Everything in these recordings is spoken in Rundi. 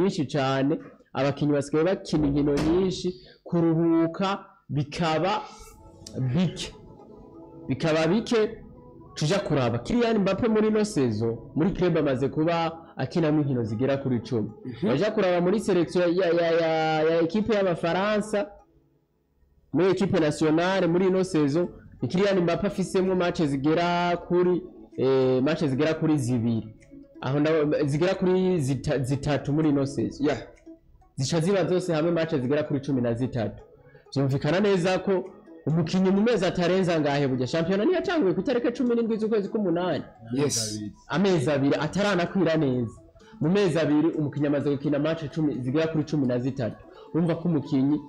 myinshi cyane, abakinyi basigaye bakina inkino nyinshi, kuruhuka bikaba bike, bikaba bike. Tuja kuraba Kylian Mbappe muri ino saison muri club amaze kuba akinamo inkino zigera kuri 10. Baja kuraba muri sélection ya équipe y'Abafaransa, muri équipe nationale, muri ino saison ni Kylian Mbappe afisemwo match zigera kuri zibiri, aho zigera kuri zitatu muri ino saison, zica ziba zose hamwe match zigera kuri 13. Vyumvikana neza ko umukinyi mu mezi atarenza ngahe, burya shampiyona niyo yatanguye ku itariki 17 z'ukwezi k'umunani, amezi 2 ataranakwira neza, mu mezi 2 umukinyi amaze gukina match zigera kuri 13. Urumva ko umukinyi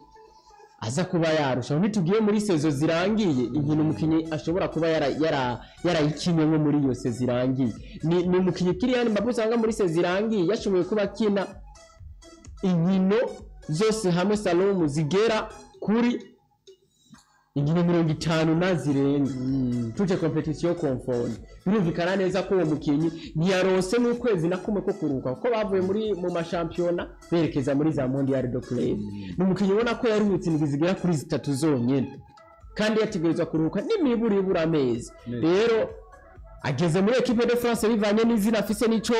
aza kuba yarusha. Ntitugiye muri saison zirangiye, inkino umukinyi ashobora kuba yarayikinye nko muri iyo saison irangiye, ni umukinyi Kylian Mbappe usanga muri saison irangiye yashoboye kuba akina inkino zose hamwe, Salomu, zigera kuri inkino 50 na zirenga, toutes compétitions confondues. Birumvikana neza ko uwo mukinyi ntiyaronse n'ukwezi na kumwe ko kuruhuka, kuko bavuye mu mashampiyona berekeza muri za Mondial de Club. Ni umukinyi ubona ko yaruhutse indwi zigera kuri zitatu zonyene, kandi yategerezwa kuruhuka n'imiburiburi amezi. Rero ageze muri équipe de France, bivanye n'izina afise n'ico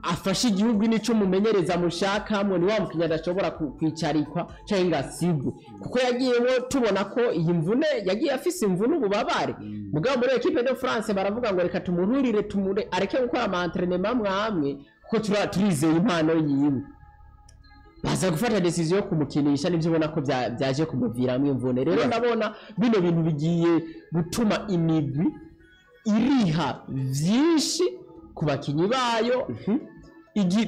afashe igihugu n'ico mumenyereza mushakamwe, ni wa mukinyi adashobora kwicarikwa canke ngo asigwe, kuko yagiyemo tubona ko iyi mvune yagiye afise imvune, ububabare. Mugabo muri équipe de France baravuga ngo reka tumuhurire, tumure areke gukora ama entraînement amwe, kuko turizeye impano yiwe. Baza gufata décision yo kumukinisha, nivyo ubona ko byaje kumuviramwo imvune. Rero ndabona bino bintu bigiye gutuma imigwi iriha vyinshi ku bakinyi bayo.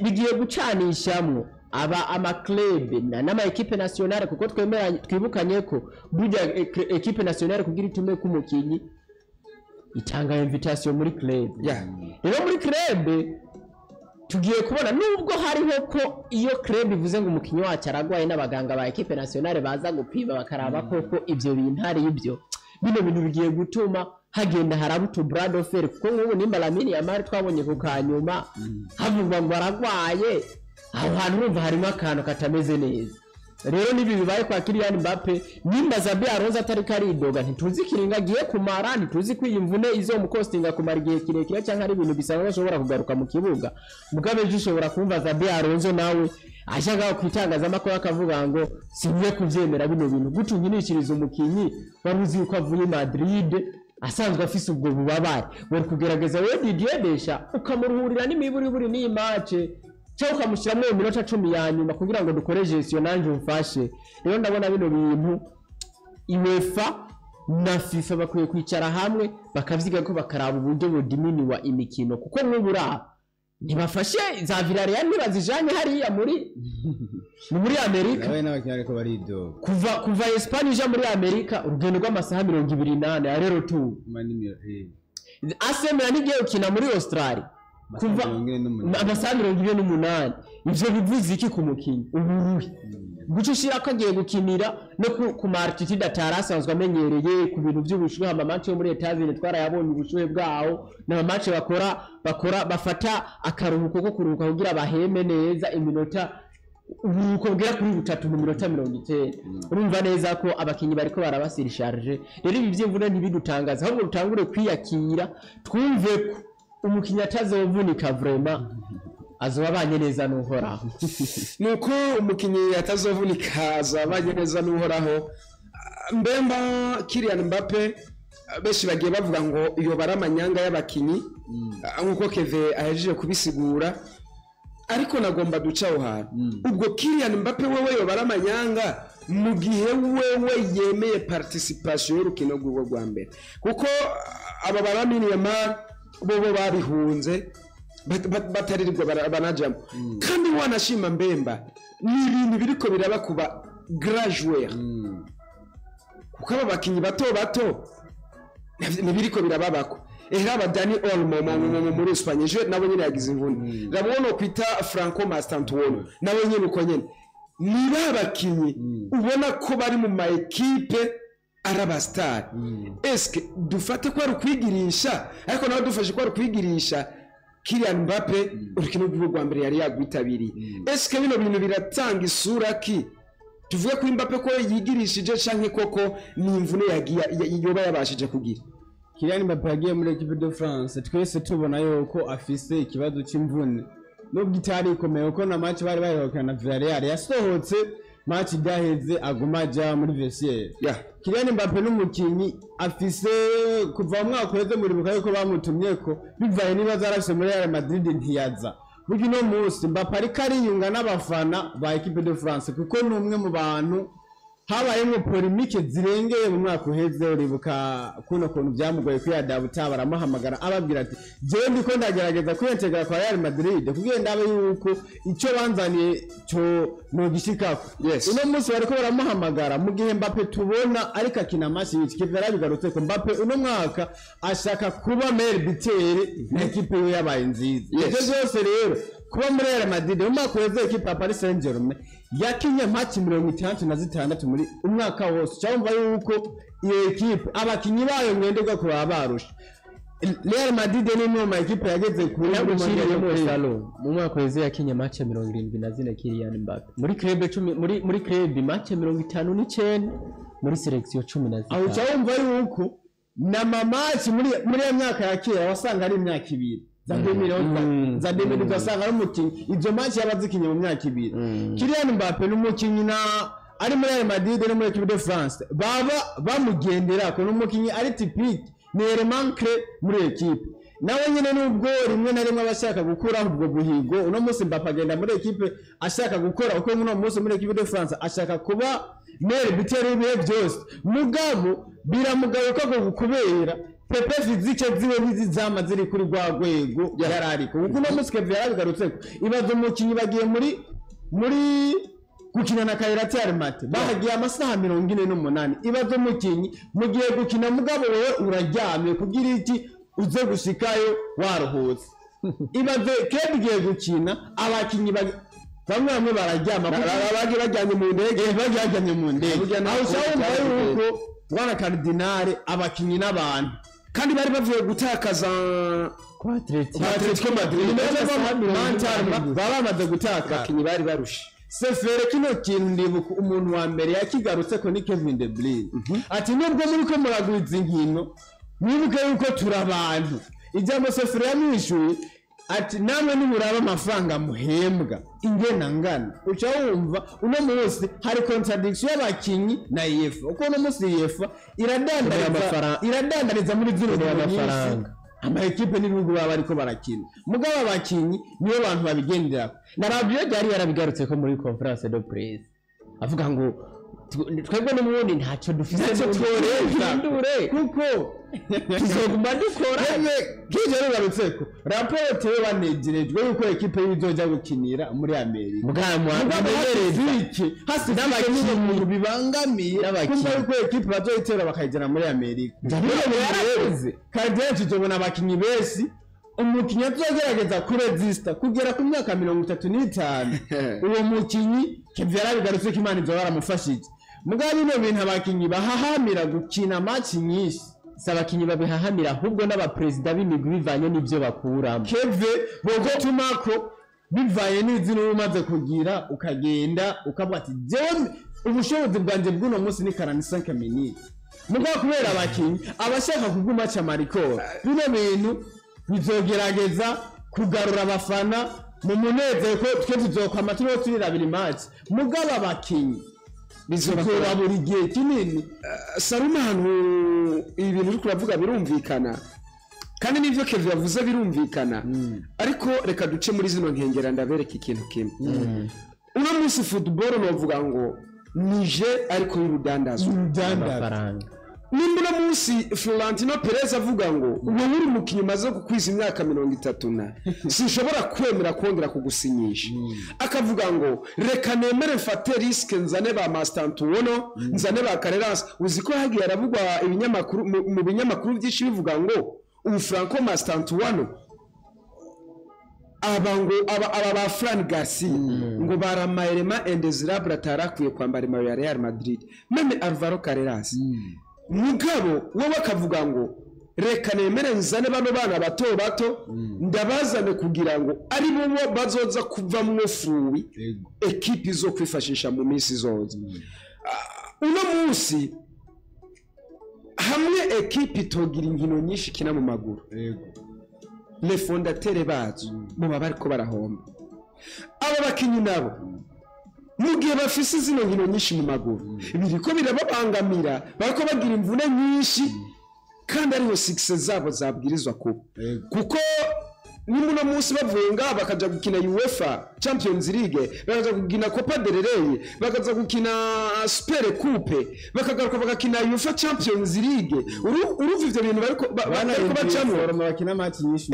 Bigiye gucanishamwo aba ama club n'ama équipe nationale, kuko twemeranye, twibukanye ko burya équipe nationale kugira itume ku mukinyi itanga invitation muri club. Rero muri club tugiye kubona, nubwo hariho ko iyo club ivuze ngo umukinyi wacu aragwaye, n'abaganga ba équipe nationale baza gupima bakaraba koko ivyo bintu ari ibyo. Bino bintu bigiye gutuma hagenda haraba utu bras de fer, kuko nk'ubu nimba Lamine Yamal twabonye ku kanyuma havugwa ngo aragwaye, aho hantu urumva harimo akantu katameze neza. Rero nibi bibaye kwa Kylian Mbappe, nimba Xabi Alonso atari karidoga, ntituzi ikiringo agiye kumara, ntituzi ko iyi mvune izomukostinga kumara igihe kirekire cyangwa ari ibintu bisanzwe ashobora kugaruka mu kibuga. Mugabe ejo ushobora kumva Xabi Alonso nawe aje ngaho ku itangazamakuru akavuga ngo sinkwiye kuvyemera bino bintu, gute unkinishiriza umukinyi wari uzi yuko avuye i Madrid asanzwe afise ubwo bubabare? Wari kugerageza wewe Didier Deschamps ukamuruhurira n'imiburiburi n'iyi match, cyangwa ukamushyiramo iyo minota 10 ya nyuma kugira ngo dukore gestion, nanjye umfashe. Rero ndabona bino bintu UEFA na FIFA bakwiye kwicara hamwe bakavyiga ko bakaraba uburyo budiminiwa imikino, kuko nk'ubu uraba ntibafashe za Villarreal, ntibazijanye hariya muri Amerika. Nawe n'abakinnyi ariko baridoga. Kuva Espagne ija muri Amerika, urugendo rw'amasaha 24 aller-retour. AC Milan igiye gukina muri Australia, kuva 48. Amasaha 48. Ivyo bivuze iki ku mukinyi? Uburuhe guca ushira ko agiye gukinira no ku ma altitude atari asanzwe amenyereye, ku bintu by'ubushuhe. Ama match yo muri Etats-Unis twarayabonye ubushuhe bwaho, n'ama match bakora bafata akaruhuko ko kuruhuka kugira baheme neza, iminota uburuhuko bugera kuri butatu mu minota 90. Urumva neza ko abakinyi bariko baraba surchargé. Rero ibi vy'imvune ntibidutangaza, ahubwo dutangure kwiyakira, twumve ko umukinyi atazovunika vraiment azoba abanye neza n'Uhoraho. Nuko umukinnyi atazovunika azabanye neza n'Uhoraho. Mbemba, Kylian Mbappe, benshi bagiye bavuga ngo iyo bari amanyanga y'abakinyi, nkuko Keve ahejeje kubisigura, ariko nagomba duca aho hantu. Ubwo Kylian Mbappe wewe yoba ari amanyanga mu gihe wewe yemeye participation y'urukino rwiwe rwa mbere, kuko aba ba Lamine Yamal bobo babihunze bataririrwa banajamo. Kandi wanashima, Mbemba, ni ibintu biriko biraba kuba grand joueur, kuko aba bakinyi bato bato ntibiriko birababako. Raba Dani Olmo muri Espagne, ejo nawe nyene yagize imvune. Raba uwo kwita Franco Mastantuono, nawe nyene uko nyene. Ni ba bakinyi ubona ko bari mu ma équipe ari aba star. Eske dufate ko ari ukwigirisha? Ariko nawe dufashe ko ari ukwigirisha. Kylian Mbappe urukino rw'iwe rwa mbere yari yagwitabiriye. Eske bino bintu biratanga isura ki? Tuvuge ko Mbappe ko yigirishije canke koko ni imvune yagiye yoba yabashije kugira? Kylian Mbappe yagiye muri Equipe de France twese tubona yuko afise ikibazo c'imvune, nubwo itari ikomeye, kuko na match bari baherukana na Villarreal yasohotse match idaheze, aguma aja muri vestiaire. Kylian Mbappe n'umukinyi afise kuva mu mwaka uheze, muribuka yuko bamutumye ko bivaye n'ibibazo yarafise muri Real Madrid ntiyaza. Burya uno munsi Mbappe ariko ariyunga n'abafana ba Equipe de France, kuko ni umwe mu bantu habayemo polémique zirengeye mu mwaka uheze. Uribuka kuno kuntu byamugoye kwiyadabuta, baramuhamagara ababwira ati: "Jewe ndiko ndagerageza kwiyentegera kwa Real Madrid kugira ndabe yuko icyo banzaniye cyo nogishikako." Uno munsi bariko baramuhamagara mu gihe Mbappe tubona ariko akina match nyinshi. Kevin yarabigarutse ko Mbappe uno mwaka ashaka kuba meilleur buteur na ekipe yiwe yabaye nziza. Ivyo byose rero kuba muri Real Madrid, mu mwaka uheze ekipe ya Paris Saint-Germain yakinye match 66 muri umwaka wose. Cyumva yuko iyo ekipe abakinyi bayo ngenderwa ko baba barusha. Real Madrid ni imwe mu ma ekipe yageze kure muri Naguciriyemo. Mondial. Salo, mu mwaka uheze yakinye match 74 Kylian Mbappe muri club 10, muri club match 59, muri sélection cumi na Aho zitanu. cyumva yuko na ma match muri ya myaka ya kera wasanga ari imyaka 2 za 2011, za 2000, wasanga ari umukinnyi izo match yaba zikinye mu myaka 2. Kylian Mbappe ni umukinnyi na ari muri Real Madrid no muri Equipe de France baba bamugendera ko ni umukinnyi ari typique, ni élément clé muri équipe. Nawe nyine nubwo rimwe na rimwe aba ashaka gukuraho ubwo buhigo, uno munsi Mbappe agenda muri ekipe ashaka gukora uko uno munsi muri Equipe de France ashaka kuba meilleur buteur w'ibihe byose, mugabo biramugaruka ko kubera pépins physiques ziwe ntizizama ziri kuri rwa rwego yari ariko, kuko uno munsi Kevin yarabigarutseko. Ibaza umukinnyi bagiye muri gukina na Kairat Almaty, bahagiye amasaha 48. Ibaza umukinnyi mugiye gukina, mugabo wowe uraryamye kugira iki uze gushikayo waruhutse. Ibaze club igiye gukina, abakinnyi bamwe bamwe bararyama. Bagiye bajyanye mu ndege. Bagiye bajyanye mu ndege. Burya Aho ntabwo ushobora byari yuko bwana Cardinal, abakinnyi n'abantu. Kandi bari bavuye gutakaza Kwa Atletico. Atletico Madrid. Baba bamaze gutaka. Abakinnyi bari barushe. Sefere, kino kintu ndibuka umuntu wa mbere yakigarutse ko ni Kevin De Bruyne, ati: "Nubwo muri ko muragwiza inkino, mwibuke yuko turi abantu." Ijambo Sefere yamwishuye ati: "Namwe nimuraba amafaranga muhembwa ingena ngana." Uca wumva uno munsi hari contradiction y'abakinyi na UEFA, uko uno munsi UEFA iradandariza iradandariza muri zino Ukeneye nkino nyinshi amafaranga. Ama ekipe n'ibihugu baba bariko barakina, mugabo abakinyi nibo bantu babigenderako. Na Rabiot yari yarabigarutse ko muri conférence de presse avuga ngo twebwe n'ubundi ntacyo dufise Ntacyo n'ubundi tworenza. duhindure, Kuko tuzoguma dukora. Yemwe kije rugarutseko raporo tewe banegerejwe yuko ekipe yizoja gukinira muri Amerika. Mugabo Mugabo mumenyereza hasifike hasifike n'ibintu bibangamiye N'abakinyi. kumva yuko ekipe bazoyitera bakayijana muri Amerika. Ndabizi, yarakoze. Kandi tuzobona abakinyi benshi, umukinyi azogerageza kurezista kugera ku myaka 35, uwo mukinyi Kevin yarabigarutse ko Imana izoba yaramufashije. Mugabo bino bintu abakinyi bahahamira gukina match nyinshi, Si abakinyi babihahamira, ahubwo n'abaperezida b'imigwi bivanye n'ibyo bakuramo. Keve bogotuma ko bivaye n'izina uba umaze kugira, ukagenda ukavuga ati: "Jewe ubushobozi bwanjye bw'uno munsi ni 45 minutes." Mugabo kubera abakinyi abashaka kuguma aca amarikoro, bino bintu bizogerageza kugarura abafana mu munezero, ko twe tuzokwama turiho turirabira i match, mugabo abakinyi bizoba buri gihe kinini. Saruma, ahantu ibi bintu uri kuravuga birumvikana, kandi n'ibyo Kevin yavuze birumvikana, ariko reka duce muri zino nkengera ndabereka ikintu kimwe. Uno munsi football novuga ngo nije ariko y'urudandazwa. Amafaranga. Nimba uno munsi Florentino Perez avuga ngo wowe uri umukinnyi umaze gukwiza imyaka 30 na sinshobora kwemera kongera kugusinyisha, akavuga ngo reka nemere mfate risque nzane ba Mastantuono, nzane ba Carreras. Uzi ko hagiye haravugwa ibinyamakuru mu binyamakuru byinshi bivuga ngo ubu Franco Mastantuono, aba ngo aba ba Fran Garcia ngo baramayelema indésirable atarakwiye kwambara imayo ya Real Madrid, même Alvaro Carreras. Mugabo wowe akavuga ngo Reka nemere nzane bano bana bato bato, ndabazane kugira ngo ari bo bazoza kuvamwo fruit ekipi zo kwifashisha mu minsi izoza. Uno munsi hamwe ekipi itogira inkino nyinshi ikina mu maguru, les fondateurs bazo muba bariko barahomba. Abo bakinyi nabo mu gihe bafise zino nkino nyinshi mu maguru, biriko birababangamira, bariko bagira imvune nyinshi kandi ariho succès zabo zabwirizwa kuba, kuko nimba uno munsi bavuye ngaha bakaja gukina UEFA Champions League, bakaja gukina Copa del Rey, bakaza gukina Super Coupe, bakagaruka bagakina UEFA Champions League, urumva ivyo bintu bariko bacamwo. Foroma bakina match nyinshi.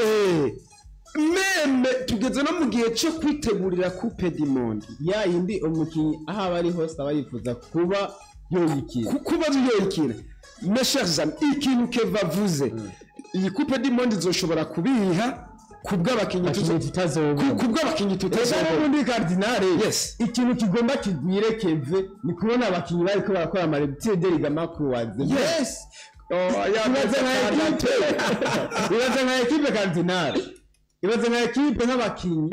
Même tugeze no mu gihe cyo kwitegurira Coupe du Monde, ya yindi umukinyi aho aba ari hose aba yifuza kuba yoyikina. Kuba yoyikina. Mes chers amis, ikintu Keva avuze, iyi Coupe du Monde izoshobora kubiha kubw'abakinyi abakinyi tutazobona. Kubw'abakinyi Ega tutazobona. n'ubundi Cardinal, ikintu kigomba kigwire Keve ni kubona abakinyi bariko barakora ama rupture de ligament croisé. Oh, ya. Ibaze nka ekipe, ibaze nka ekipe, Cardinal, ibaze nka ekipe nk'abakinyi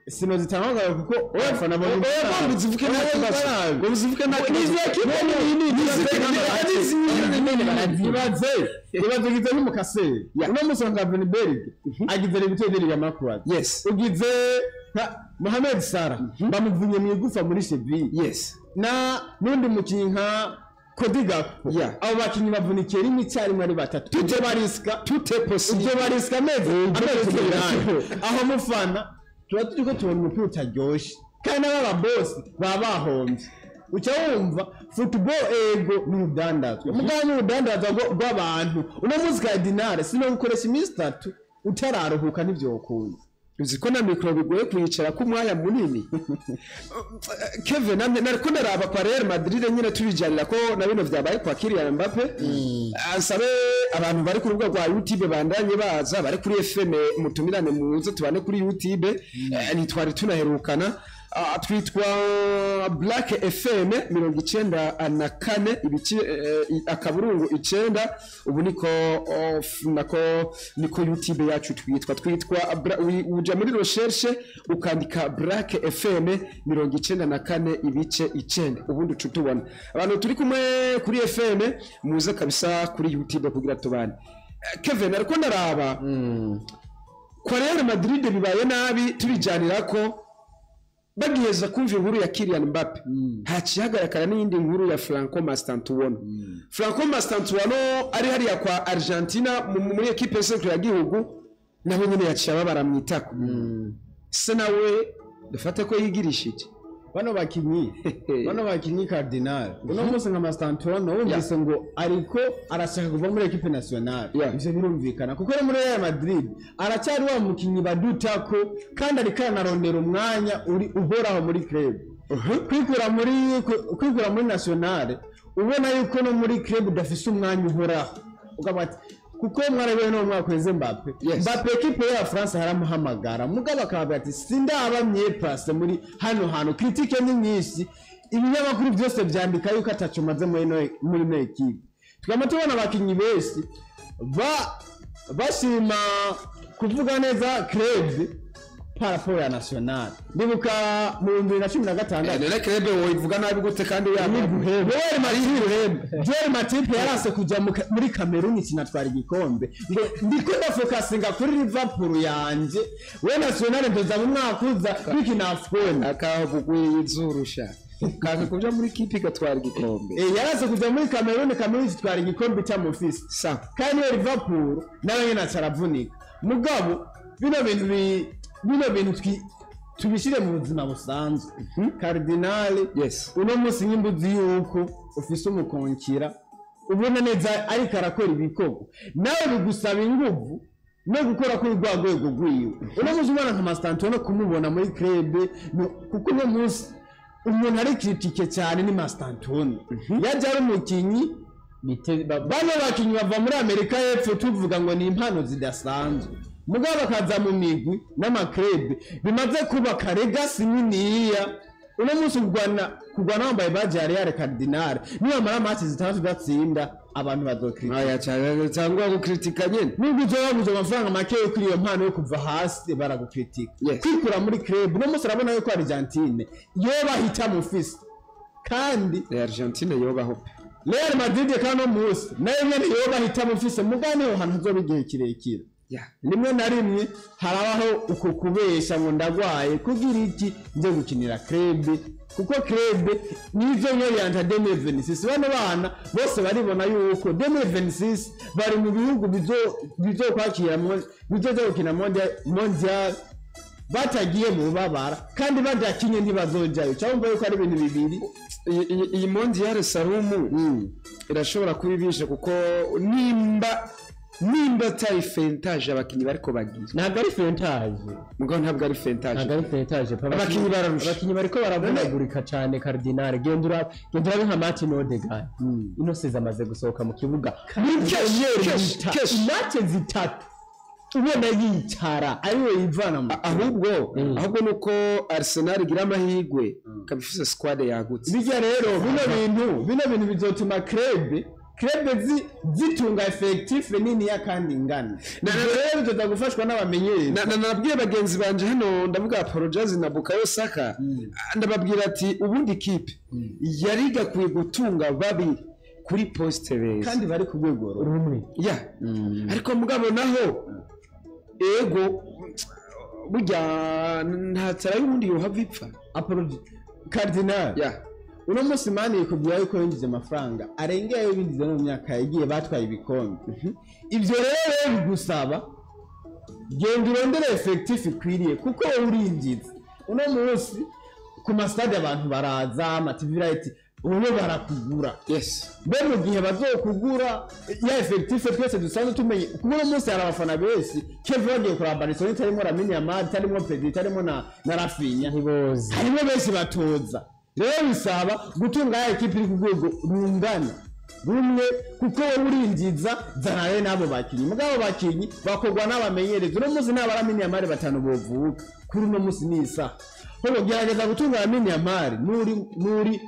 sino zitangwa kuko abafana bo Oya, ngo uzivuge nta kibazo, ngo uzivuge nta kibazo. Nizi ekipe nini? Ibaze ugize nk'umukaseri uno munsi nka Gravenberch agize rupture de ligament croisé, ugize nka Mohamed Salah bamuvunye mu igufa muri cheville, na n'undi mukinyi nka Cody Gakpo. Abo bakinyi bavunikiye rimwe icyarimwe ari batatu. Ibyo barisika Tout est possible. Ibyo barisika amezi 8. Aho mufana tuba turiko tubona umupira utaryoshe kandi n'aba bosi baba bahombye. Uca wumva football ego ni urudandazwa, mugabo ni urudandazwa rw'abantu. Uno munsi Cardinal sino gukoresha iminsi 3 utararuhuka ntivyokunda. Uzi ko na micro bigoye kuyicara ko umwanya munini. Kevin, namwe nariko ndaraba kwa Real Madrid nyine, tubijanira ko na bino vyabaye kwa Kylian Mbappe. Nsabe abantu bari ku rubuga rwa YouTube bandanye baza, bari kuri FM mutumirane muze tubane kuri YouTube. Ntitwari tunaherukana. Twitwa Black FM 94 ibice akaburungu 9. Ubu niko off, nako niko YouTube yacu twitwa uja muri recherche ukandika Black FM 94.9, ubundi uca utubona. Abantu turi kumwe kuri FM muze kabisa kuri YouTube kugira tubane. Kevin, ariko ndaraba kwa Real Madrid bibaye nabi, tubijanira ko bagiheza kumva inkuru ya Kylian Mbappe haciye hagaragara n'iyindi nkuru ya Franco Mastantuono. Franco Mastantuono ari hariya kwa Argentina muri equipe ya gihugu, nawe nyine yaciye ababara mu itako, se nawe dufate ko yigirishije. Bano bakinyi, Cardinal, uno munsi nka Mastantuono wumvise ngo ariko arashaka kuva muri equipe nationale, ivyo birumvikana kuko no muri Real Madrid aracyari wa mukinyi badutako kandi ariko aranarondera umwanya uri uhoraho muri club. Kwikura muri nationale ubona yuko no muri club udafise umwanya uhoraho, ukavuga ati kuko mwarabiwe no mwaka weze Mbappe. Mbappe equipe ya France haramuhamagara, mugabo akavuga ati sindaba mieux placé muri hano hantu. Critique ni nyinshi, ibinyamakuru byose byandika yuko ataco maze muri ino equipe. Tukaba tubona abakinyi benshi bashima kuvuga neza club par rapport ya national. Ndibuka mu 2016. None club woyivuga nabi gute kandi Joel Matip yarase kuja muri Cameroon kinatwara igikombe ngo ndiko ndafokasinga kuri Liverpool yanje, we national ndoza mu mwaka uza kwikina AFCON. Akavugwiye izurusha kanga kuja muri kipe igatwara igikombe. Yarase kuja muri Cameroon, Cameroon itwara igikombe cy'amufisi. Sa kandi iyo Liverpool nawe nyene acaravunika. Mugabo bino bintu tubishire mu buzima busanzwe, Cardinal. Uno munsi nyimbuzi yuko ufise umukonkira ubona neza ariko arakora ibikorwa, nawe bigusaba inguvu no gukora kuri rwa rwego rwiwe. Uno munsi ubona nka Mastantuono kumubona muri club kuko uno munsi umuntu ari critiqué cyane ni Mastantuono, yaje ari umukinyi. Bano bakinyi bava muri Amerika y'Epfo tuvuga ngo ni impano zidasanzwe, mugabo bakaza mu migwi n'ama club bimaze kubaka legacy niniya. Uno munsi kugwana wambaye badge ya Real, Cardinal, niwamara match 6 udatsinda, abantu bazokritika. Aya cyane, cyangwa gukritika nyine. Nubwo uzoba waguze amafaranga make yo kuri iyo mpano yo kuva hasi, baragukritika. Kwikura muri club, uno munsi urabona yuko Argentine yo bahita mufise kandi Argentine yobaho pe. Real Madrid kandi uno munsi nayo nyene yo bahita mufise, mugani ho hantu hazoba igihe kirekire. Rimwe na rimwe harabaho uko kubesha ngo ndagwaye kugira iki, nje gukinira club, kuko club nivyo nyorianta 2026. Bano bana bose baribona yuko 2026 bari mu bihugu bizokwakira bizoza gukina mondial batagiye mu babara, kandi badakinye ntibazojayo, cyangwa yuko ari ibintu bibiri. Iyi mondial, Sarumu, irashobora kuba ibishe, kuko nimba atari feintage abakinnyi bariko bagira. Ntabwo ari feintage. Mugabo ntabwo ari feintage. Ntabwo ari feintage. Abakinyi bararusha. Abakinyi bariko baravunagurika cane. Cardinal, genda urabe nka Martin Odegaard, ino saison amaze gusohoka mu kibuga muri Kesh, kesh. match 3, ubona yicara. Ariwe yivana mu Ahubwo nuko Arsenal igira amahirwe ikaba ifise squad yagutse. Bijya rero bino bintu bizotuma club zitunga effectif niniya kandi ingana. Ivyo rero bizoza gufashwa n'abamenyereza. Nabwiye bagenzi banje hano, ndavuga Apologize na Bukayo Saka, ndababwira ati ubundi kipe yari igakwiye gutunga babiri kuri poste beza kandi bari ku rwego rumwe. Rumwe. Ya, ariko mugabo naho ego burya nta tsara y'ubundi yohava ipfa. Apology Cardinal, uno munsi mani ikubwira yuko yinjiza amafaranga arengeye ayo binjiza no mu myaka yagiye batwaye ibikombe. Ivyo rero bigusaba genda urondere effectif ikwiriye, kuko wowe urinjiza. Uno munsi ku masitade abantu baraza, ama TV right, ubu barakugura. Mbe mu gihe bazokugura ya effectif twese dusanzwe tumenye, kuko uno munsi hari abafana benshi Kevin bagiye kuraba Barcelona itarimo Lamine Yamal, itarimo Pedri, itarimo na Rafinha, ntibozi. Harimo benshi batoza. Rero bisaba gutunga ya ekipi iri ku rwego rungana rumwe, kuko wowe urinjiza, zana rero n'abo bakinyi. Mugabo bakinyi bakorwa n'abamenyereza. Uno munsi nta ba Lamine Yamal batanu bovuka kuri uno munsi n'isaha. Ahubwo gerageza gutunga Lamine Yamal nuri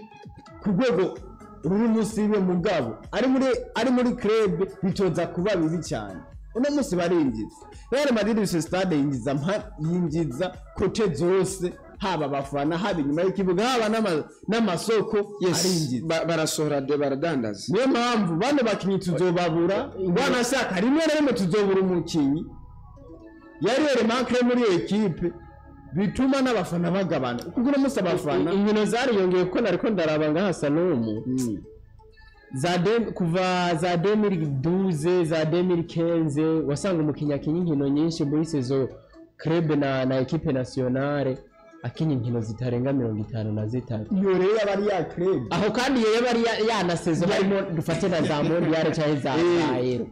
ku rwego ruri munsi yiwe, mugabo ari muri club bitoza kuba bibi cyane. Uno munsi barinjiza. Real Madrid ifise stade yinjiza, yinjiza côté zose, haba abafana, haba inyuma y'ikibuga, haba n'amasoko, arinjiza. Barasohora de baradandaza. Niyo mpamvu bano bakinyi tuzobabura, wanashaka rimwe na rimwe tuzobura umukinyi yari remarque muri iyo ekipe, bituma n'abafana bagabana, kuko uno munsi abafana Inkino zariyongeye, kuko nariko ndaraba ngaha, Salumu, kuva za 2012, za 2015, wasanga umukinnyi akinya inkino nyinshi muri saison, club na équipe nationale, akinya inkino zitarenga 53. Iyo rero aba ari ya club. Aho kandi iyo yaba ari ya na saison harimo, dufate na za mondial cyangwa za Euro.